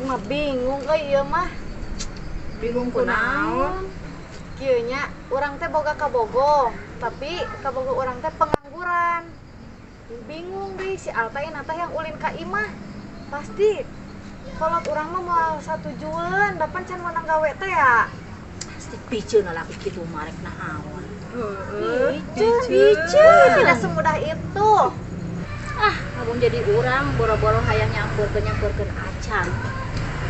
Aing mah bingung euy ieu mah. Bingung kunaon? Kieu nya urang teh boga kabogo, tapi kabogo urang teh pengangguran. Bingung deui si Alta teh yang ulin ka imah. Pasti kolot urang mah moal satujueun, da pan can meunang gawe teh ya. Pasti piceun lalaki kitu mah rek naon. Heeh, piceun. Tidak semudah itu. Ah, abang jadi urang boro-boro hayang nyamperkeun acan.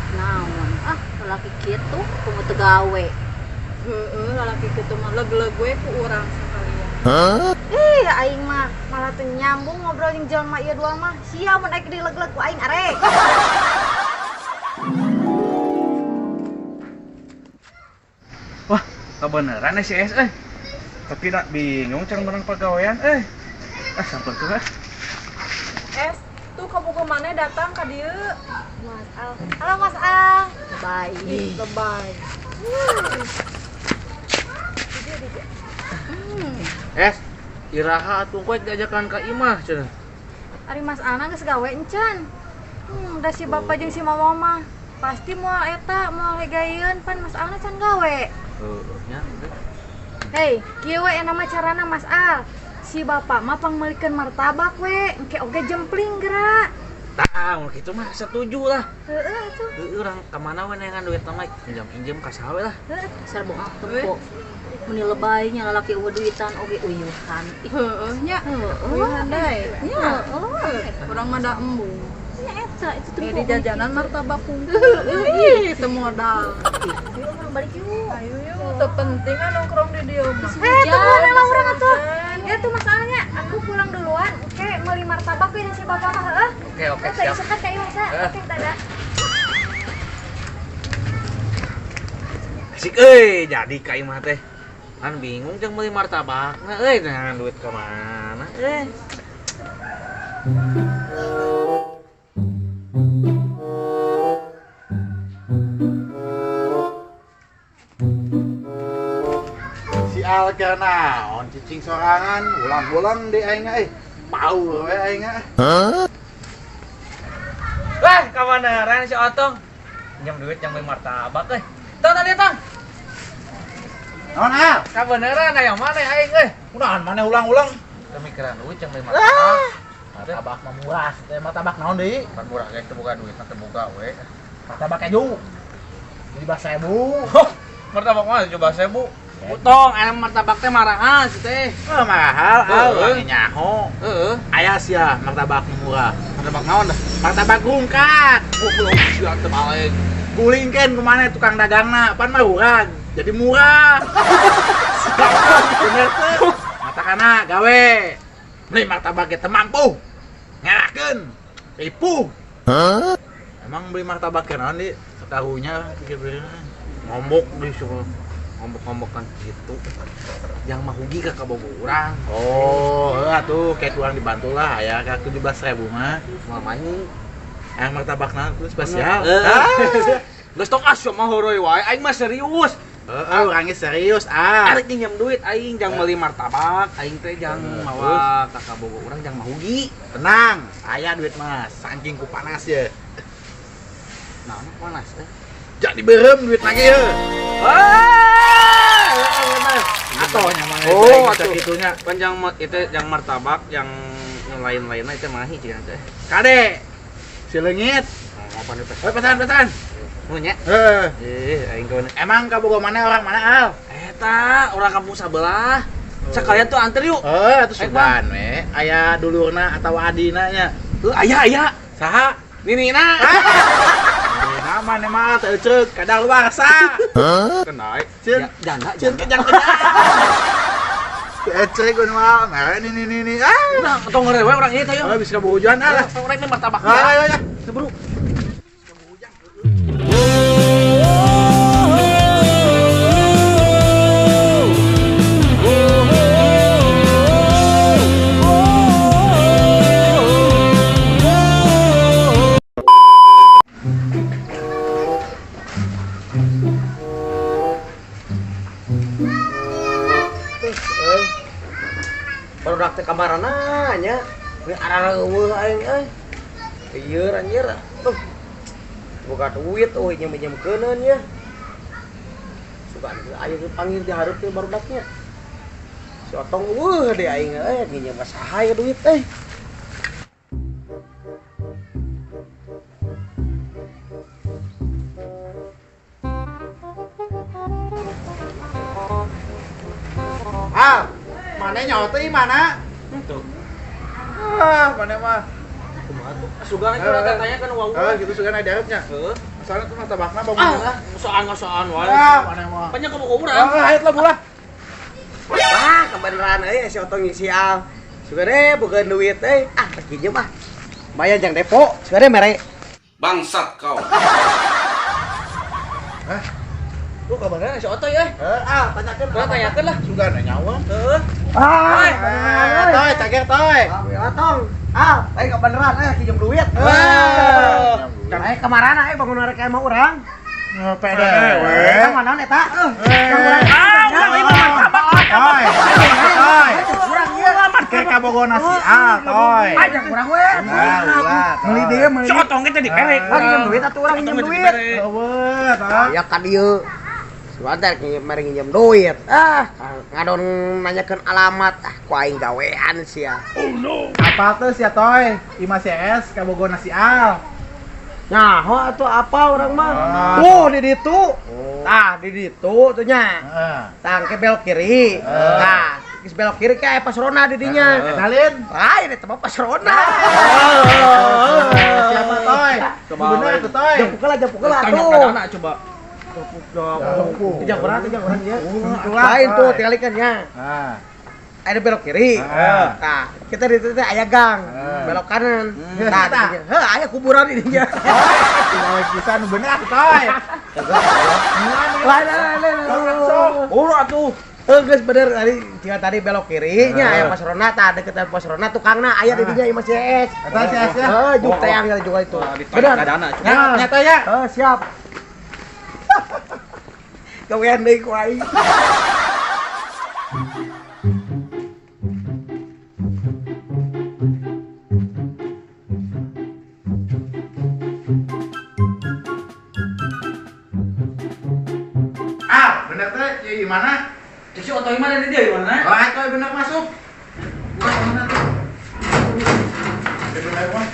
Naon? Ah, lalaki kitu kumaha teu gawe. Heeh, lalaki kitu mah leg-leg we ku urang sakalian. Ih, aing mah malah teu nyambung ngobrol jeung jelema ieu dua mah. Sia mun aing dileg-leg ku aing arek. Wah, kebeneran si S eh. Tapi nak bingung cara menang pegawaian eh. Ah, sampeurkeun ah. Es, tuh kabogo maneh datang ka dieu. Mas Al. Halo Mas Al. Lebay. Lebay. Es, iraha atuh kowe diajakan ka imah cenah. Ari Mas Alna geus gawe encan. Da si bapak jeung si mama mah pasti moal eta moal hegayeun pan Mas Alna can gawe. Heueuh nya. Hei, kieu we nama carana Mas Al. Si bapak mah pangmeulikeun martabak we, engke oge jempling geura. Tah, mun kitu mah setuju lah. Heeh atuh. Heueuh urang ka mana we neangan duit mah injem-injem ka saha we lah. Heeh. Dasar bohong tempo. Meni lebay nya lalaki eueuh duitan oge uyuhan. Heeh nya. Heeh. Uyuhan deui. Nya, heeh. Urang mah da embung. Nya eta itu tempo. Di jajanan martabak kungkul. Ih, teu modal. Yuk urang balik yuk. Ayo yuk, teu penting ah nongkrong di dieu mah. Tunggu lah urang atuh. Ya tuh Mas Alnya, aku pulang duluan. Oke, meuli martabak we si bapak mah heueuh. Oke, oke, siap. Oke, ka ieu Mas. Oke, dadah. Asik euy, jadi ka imah teh. Kan bingung jeung meuli martabakna euy, neangan duit ka mana euy. Si Al keur naon cicing sorangan, ulang-ulang di aing euy. Power we aing ah. Wah, ka mana si Otong? Pinjam duit jang beli martabak euy. Tong tadi tong. Naon Al? Ka beneran aya mana aing euy? Kunaon maneh ulang-ulang? Kemikiran duit jang beli martabak. Martabak mah murah, teh martabak naon deui? Pan murah ge teu boga duit, teu boga we. Martabak keju. 17.000. Martabak mah 17.000. Utong, ayam martabak teh marahal sih teh. Oh, mahal, al, wangi nyaho. Heeh. Aya sia martabak murah. Martabak naon dah? Martabak rungkat. Goblok sia teh balik. Gulingkeun kumana tukang dagangna, pan mah urang. Jadi murah. Bener teh. Matakana gawe. Beli martabak ge teu mampu. Ngerakeun. Ripuh. Emang beli martabak ke naon di? Setahunya pikir-pikir. Ngombok deui sia. Ngombok-ngombokan gitu. Yang mah rugi ka kabogo urang. Oh, heuh atuh kayak kurang dibantu lah aya ka 17.000 mah. Moal main. Aya martabakna tuh spesial. Geus tok ah sia mah heureuy wae, aing mah serius. Heeh, urang ge serius ah. Arek nginjem duit aing jang meuli martabak, aing teh jang mawa ka kabogo urang jang mah rugi. Tenang, aya duit mah saking ku panas ye. Naon panas eh? Jadi beureum duit lagi ye. Ah, bener. Atoh nya mah. Oh, atuh. Kitunya. Panjang itu yang martabak yang lain-lainnya itu mahi cina teh. Kade. Si leungit. Apa nih Eh, pesan. Mun nya. Heeh. Eh, aing kawan. Emang kabogo mana orang mana al? Eta orang kampung sabelah. Sekalian tuh anter yuk. Heeh, atuh sugan we. Aya dulurna atawa adina nya. Heuh, aya aya. Saha? Ninina. Ninina mana mah teu ceuk kadaluarsa. Kenaik. Ceun. Janda, Ceun kejang-kejang. Teu ceuk gun mah. Nah, ini. Ah. Nah, tong ngerewe urang ieu teh yeuh. Oh, bisa kabogohan ah lah. Urang ini martabak. Ayo ayo. Keburu. Barudak teh kamarana nya. Ini arah eueuh aing euy. Ieu anjir. Tuh. Boga duit euy nyeum-nyeumkeuneun nya. Sugan aya panggil di hareup teh barudaknya. Si Otong eueuh deui aing euy nginjem ka saha ieu duit euy. Ah, mana nyawa teh mana? Tuh. Ah, mana mah. Kumaha tuh? Sugan itu urang tanya kan uang. Heeh, gitu sugan aya diharapnya. Heeh. Masalahna tuh martabakna bangunna. Ah, soan-soan wae. Ah, mana mah. Banyak kamu urang. Ah, hayoh lah bulah. Wah, kebeneran euy si Otong si Al. Sugan we boga duit euy. Ah, pinjem ah. Lumayan jang depo, sugan we mere. Bangsat kau. Hah? Lu kabarnya si Otoy euy. Heeh, ah, tanyakeun. Urang tanyakeun lah. Sugan nyawa. Heeh. Ah, toy, cager toy. Otong. Ah, aing kebeneran euy pinjem duit. Heeh. Aing kamarana euy bangun rek mah urang. Pede we. Eta mana eta? Ah, urang ieu mah toy. Toy. Urang ieu. Kayak kabogona si A, toy. Ajak urang we. Meuli deui, meuli. Si Otong ge teh dipere. Ah, nginjem duit atuh urang nginjem duit. Eueuh, toy. Ya ka dieu. Sugan teh mere nginjem duit. Ah, ngadon nanyakeun alamat. Ah, ku aing gawean sia. Apa tuh sia toy? Ima CS kabogona si Al. Nyaho atuh apa urang mah? Tuh di ditu. Tah di ditu tuh nya. Heeh. Tah ke belok kiri. Tah, geus belok kiri ke aya Pasrona di dinya. Kenalin. Ah, ini tempat Pasrona. Siapa toy? Bener tuh toy. Jempuk lah Tanya tuh. kadana coba. Jempuk. Tijang urang dia. Lain tuh tinggalikeun nya. Ah. Ada belok kiri. Nah, kita di situ aya gang. Belok kanan. Nah, heuh aya kuburan di dinya. Tinggal pisan bener toy. Lain lain lain. Urang atuh. Heuh geus bener tadi tinggal tadi belok kiri nya aya Pasrona tah deket Pasrona tukangna aya di dinya imah CS. Eta CS ya. Heuh juk teang juga itu. Bener. Kadana coba. Nyata ya. Heuh siap. Gawean deui ku aing. Ah, bener teh ieu mana? Si Otoy mana di dia di mana? Oh, toy bener masuk. Wah, mana tuh? Bener mah.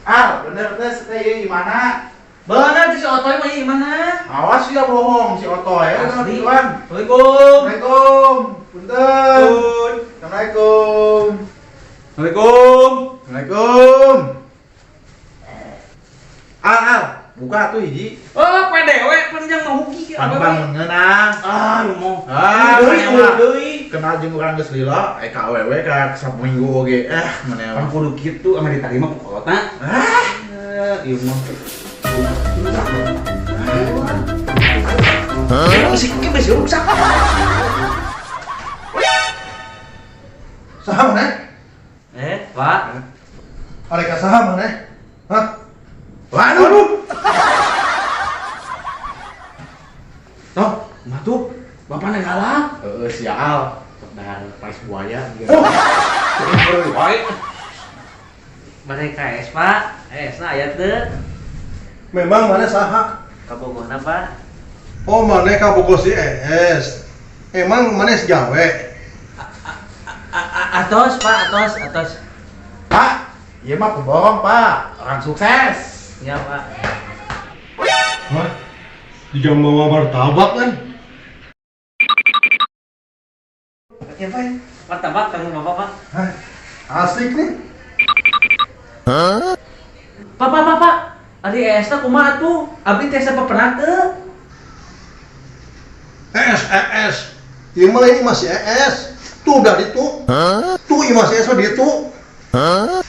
Ah, bener teh teh ieu mana? Bener si Otoy mah ieu mana? Awas ya bohong si Otoy ya. Asli. Tuan. Assalamualaikum. Assalamualaikum. Punten. Assalamualaikum. Assalamualaikum. Assalamualaikum. Al, al, buka tuh hiji. Oh, pede we panjang mah hugi Pan bangun ngeunang. Ah, lu mau. Ah, deui mah. deui. Kenal jeung urang geus lila, awewe ka saminggu oge. Eh, mana Pan kudu kitu ame diterima ku kolotna. Ah, Ieu mah. Hah? Isi ke besi rusak. Saha maneh? Pak. Arek ka saha maneh? Hah? Waduh. Toh, mah tuh bapakna galak. Heeh, sial. Dahar pais buaya. Oh, Wae. Bade KS, Pak. Es na aya teu? Memang maneh saha? Kabogohna, Pak. Oh, maneh kabogoh si ES. Emang maneh gawe? Atos, Pak, atos, atos. Pak, ieu mah pembohong, Pak. Orang sukses. Ya, Pak. Hah? Jika bawa martabak kan? Martabak kanggo Bapak, Pak. Hah? Asik nih. Pak, Pak, Pak, Pak. Ari ES teh kumaha atuh? Abdi teh sapepenak teu. ES, ES. Ieu mah ini masih ES. Tuh udah ditu. Tuh ieu masih ES mah ditu. Hah?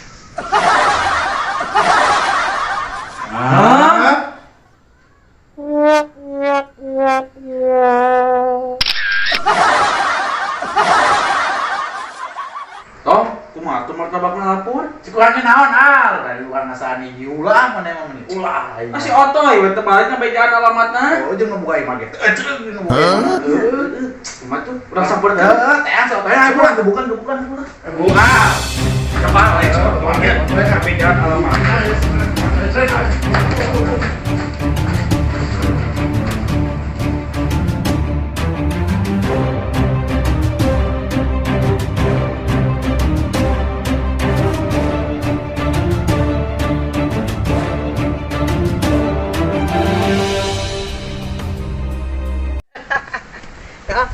Toh, kumaha tuh martabakna lapor? Si kurangnya naon, Al? Dari urang ngasaan hiji ulah mana emang meni. Ulah. Ah, si Otoy we teu balik sampai jalan alamatna. Oh, jeung nu buka imah ge. Jeung nu buka imah. Kumaha tuh? Urang sampeurkeun. Heeh, teh si Otoy. Bukan, bukan, bukan, bukan. Buka. Kebalik si Otoy. Tapi jalan alamat. Ya.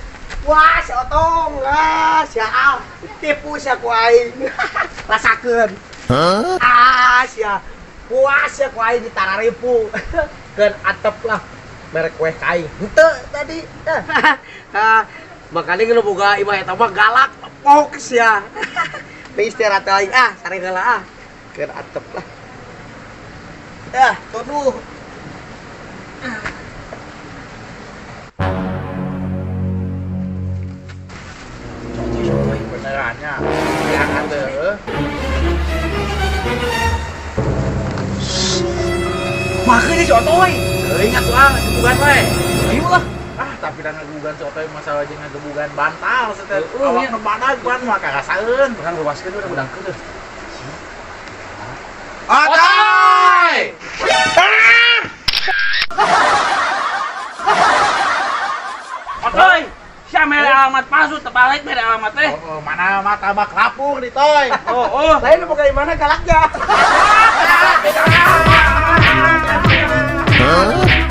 Wah, si Otong, ah, si Al, tipu sia ku aing. Rasakeun. Ah, sia. Puas sia ku aing ditararipu. Keun atep lah merek kue ka aing. Henteu tadi. Ah, makanya nu boga imah eta mah galak tepok sia. Teu istirahat aing ah, sare heula ah. Keun atep lah. Ah, tuduh. Benerannya. Jangan teu. Makanya si Otoy. Teuing atuh ah gebugan we. Ayo lah. Ah, tapi da ngagebugan si Otoy masalah jeung ngagebugan bantal setet Heeh, awak nya. nu badag pan mah karasaeun. Urang luaskeun urang udangkeun deh. Otoy! Otoy, sia mere alamat palsu terbalik mere alamat teh. Oh, mana martabak lapur di toy. Oh, oh. Lain nu boga imahna galaknya. Hah?